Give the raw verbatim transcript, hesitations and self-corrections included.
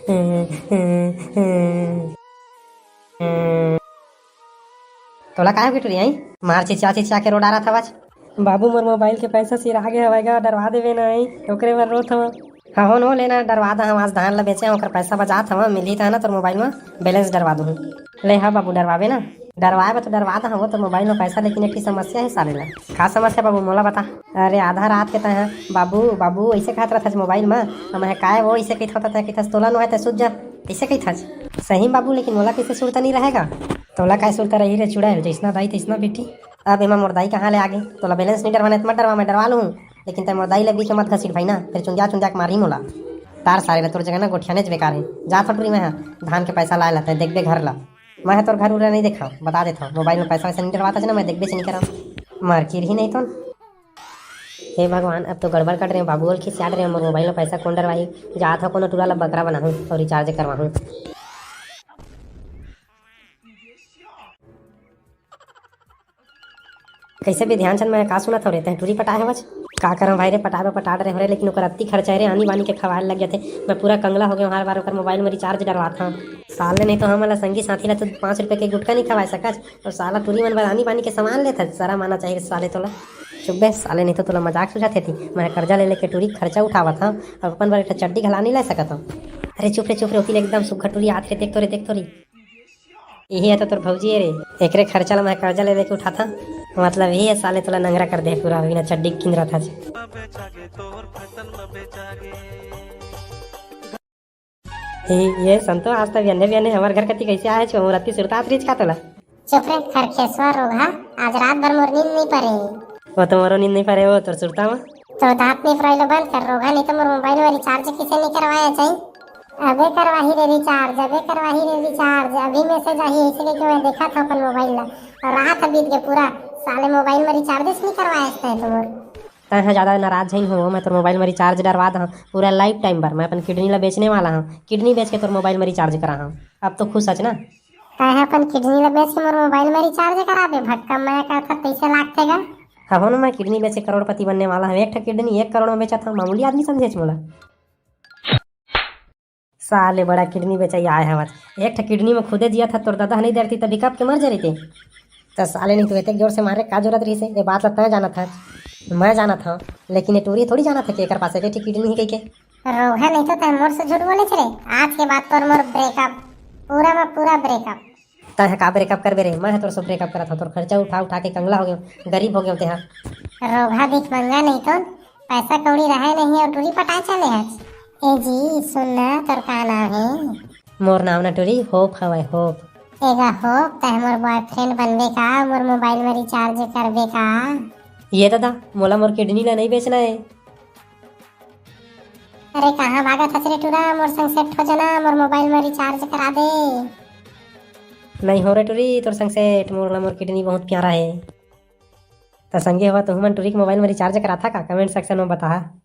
तोला काय होगे टुरी, आई? मार चिचिया चिचिया के रो डारत हवच। बाबू, मोर मोबाइल के पैसा सिरा गे हवय गा, डरवा देबे ना आई, ओकरे बर रोत हवं। हाँ हो नो, ले ना, डरवा दहूँ, आज धान ल बेचे हवं, ओकर पैसा बचात हवं, मिलही त ना तोर मोबाइल म बैलेंस डरवा दूँ। ले हाँ बाबू, डरवाबे ना। डरवाए बर तो डरवा दहूँ, वो तो मोबाइल म पैसा, लेकिन एक ठे समस्या हे साले ला। का समस्या बाबू, मोला बता। अरे आधा रात के तैं ह, "बाबू, बाबू," ऐसे कहत रहथस मोबाइल म। अब मैं काय वो ऐसे कहत हवं, तैं कहथस, "तोला नो आय, तैं सुत जा," ऐसे कहथस। सही म बाबू, लेकिन मोला कैसे सुरता नहीं रहेगा? तोला काय सुरता रही रे चुड़ैल, जैसना दाई तैसना बेटी। अब एमा मोर दाई कहाँ ले आगे? तोला बैलेंस नहीं डरवाना हे त मत डरवा, मैं डरवा लूँ, लेकिन तैं मोर दाई ले बीच में मत घसीट भाई ना, फिर चुंदिया चुंदिया के मारही मोला। तार सारे ला, तोर जगह ना गोठियानेच बेकार हे। जा थोटुरी, मैं ह धान के पैसा लाए ला, तैं देखबे घर ला। मैं ह तोर घर उर नहीं देखा, बता देता हूँ, मोबाइल में पैसा वैसा नहीं डरवाता ना, मैं देखबे से नहीं करा। मर किरही नहीं तो। हे भगवान, अब तो गड़बड़ कर रहे हो, बाबू ओल खिसियात रहे हो, मोर मोबाइल में पैसा कौन डरवाही? जात हो कोनो टूरा ला बकरा बनाहूँ और रिचार्ज करवाहूँ। कैसे भी ध्यान चंद, मैं का सुनत हव रे, तैं टूरी पटाए हवच? का करम भाई रे, पटाए बर पटात रहे हो रे, लेकिन ओकर अत्ती खर्चा हे रे, आनी बानी के खवाए लग जाथे। मैं पूरा कंगला हो गया हूँ, हर बार ओकर मोबाइल में रिचार्ज डरवात हूँ। साले नहीं तो हमन ला संगी साथी ला तो पाँच रुपए के गुटका नहीं खवाए सकच, और साला टूरी मन बर आनी बानी के सामान लेथच। शरम आना चाहिए साले तोला। चुप बे साले, नहीं तो तोला मजाक सुझात हे ती। मैं कर्जा ले लेके टूरी खर्चा उठावत हूँ, अब अपन बर एक ठो चड्डी घला नहीं ले सकत हूँ। अरे चुप रे, चुप रे, ओती ले एकदम सुग्घर टूरी आत रे, देख तो रे, देख तो रे। इही ह तो तोर भौजी हे रे, एकरे खर्चा ला मैं कर्जा ले लेके उठाता। मतलब इही ह साले तोला नंगरा कर दे पूरा, बिना चड्डी के किंदरा था। ए, ये संतो, आज तक बियने बियने हमर घर कती कैसे आए छो? मोर अत्ती सुरता आत रहीच का तोला? चुप रे खरखेसवा रोगहा, आज रात भर मोर नींद नहीं परे। वो तो मोरो नींद नहीं परे, वो तोर सुरता में। तो दांत नहीं फुराइलो बंद कर रोगहा, नहीं तो मोर मोबाइल में रिचार्ज किसे नहीं करवाया चाहिए। अबे करवाही रे रिचार्ज, अबे करवाही रे रिचार्ज, अभी मैसेज आही, ऐसे कहिके मैं देखा था अपन मोबाइल ला, और रात बीत गए पूरा, साले मोबाइल में रिचार्ज नहीं करवाया इसने तो मोर। तैं ह ज्यादा नाराज झन हो, मैं तोर मोबाइल में रिचार्ज डरवा दहूँ पूरा लाइफ टाइम बर। मैं अपन किडनी ला बेचने वाला हूँ, किडनी बेच के तोर मोबाइल में रिचार्ज करा हूँ। अब तो खुश हच ना? तैं ह अपन किडनी ला बेच के मोर मोबाइल में रिचार्ज कराबे? भक्का मैं कहत हव, कैसे लागथे गा? हव ना, मैं किडनी बेच के करोड़पति बनने वाला हूँ। एक ठो किडनी एक करोड़ में बेचत हूँ, मामूली आदमी समझेच मोला? साले बड़ा किडनी बेचइया आए हवच। एक ठो किडनी में खुदे जियत ह, तोर ददा ह नहीं दे रहितिस तभी कब के मर जा रहितिस। त साले नहीं तो एतेक जोर से मारे का जरूरत रहिस हे? ये बात ला तैं जानत हच, मैं जानत हूँ, लेकिन ये टूरी थोड़ी जानत हे कि एकर पास एक ठो किडनी हे कहिके। रोगहा नहीं तो तैं मोर से झूठ बोलेच रे। आज के बाद तोर मोर ब्रेकअप, पूरा में पूरा ब्रेकअप। तैं ह का ब्रेकअप करबे रे? मैं ह तोर से ब्रेकअप करत हव, तोर खर्चा उठा उठा के कंगला हो गेंव, गरीब हो गेंव तें ह। रोगहा भिखमंगा नहीं तो, पैसा कौड़ी रहे नहीं और टूरी पटाए चले हच। ए जी सुन ना, तोर का नाम हे? मोर नाम ना टूरी होप हवय, होप। एगा होप, तैं मोर बॉयफ्रेंड बनबे का? मोर मोबाइल में रिचार्ज करबे का? ये ददा, मोला मोर किडनी ला नहीं बेचना हे। अरे कहाँ भागत हस रे टूरा, मोर संग सेट हो जाना, मोर मोबाइल में रिचार्ज करा दे। नहीं हो रे टूरी, तोर संग सेट, मोर ला मोर किडनी बहुत प्यारा हे। त संगी हो, तुहू मन टूरी के मोबाइल में रिचार्ज कराथा का? कमेंट सेक्शन में बताहा।